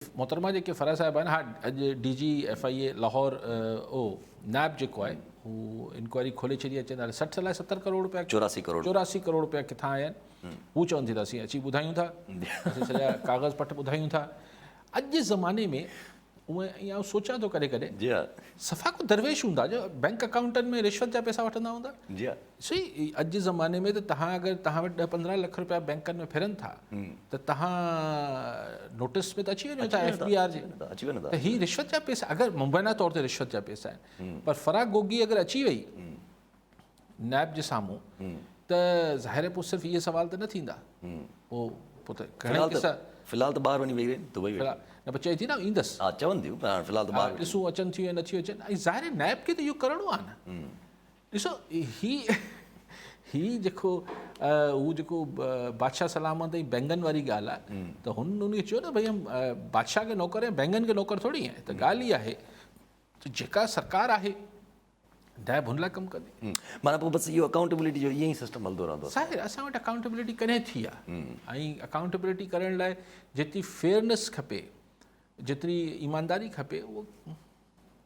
محترمه جيڪي فرح صاحب آهن ها اڄ D G F I A Lahore O NAB جيڪو آهي هو انڪوائري کولي ڇڏي آهي چون ٿا 60 لاء 70 ڪروڙ روپيا 84 ڪروڙ 84 ڪروڙ روپيا ڪٿان آيا آهن هو چون ٿي ته اسين اچي ٻڌايون ٿا اسين سڄا ڪاغذ پٽ ٻڌايون ٿا اڄ جي زماني ۾ اهي ۽ آئون سوچان ٿو ڪڏهن ڪڏهن جي ها صفا ڪو درويش هوندا جو بينڪ اڪائونٽن ۾ رشوت جا پئسا وٺندا هوندا جي ها سي اڄ جي زماني ۾ ته تهان اگر تهان وٽ 10 15 لک روپيا بينڪن ۾ ڦرن ٿا ته تهان نوٽس ۾ ته اچي وڃو ٿا ايف بي آر جي اچي وڃو ٿا ته هي رشوت جا پئسا اگر مبينا طور تي رشوت جا پئسا آهن پر فرح گوگي اگر اچي وئي نيب جي سامهون ته ظاهر پوء صرف اهي سوال ته نه ٿيندا پوء پوء ته گهڻا قصا في الحال ته ٻاهر وڃي ويهي رهي دبئي ويٺي نه پر چئي ٿي نه ايندس ها چون ٿيون پر هاڻ في الحال ته ٻاهر ڏسون اچن ٿيون يا نه ٿيون اچن ۽ ظاهر نيب کي ته اهو ڪرڻو آهي نه ڏسو هي هي جيڪو هو جيڪو بادشاهه سلامت ۽ بينگن واري ڳالهه آهي ته هن ان کي چيو نه ڀئي هم بادشاهه ڪي نوڪر ہیں بينگن ڪي نوڪر ٿوري ہیں ته ڳالهه اها آهي ته جيڪا سرڪار آهي نيب هن لاء ڪم ڪندي. معنيٰ پوء بس اهو اڪائونٽيبلٽي جو ائين ئي سسٽم هلندو رهندو. ظاهر اسان وٽ اڪائونٽيبلٽي ڪڏهن ٿي آهي ۽ اڪائونٽيبلٽي ڪرڻ لاء جيتري فيئرنيس کپي جيتري ايمانداري کپي اهو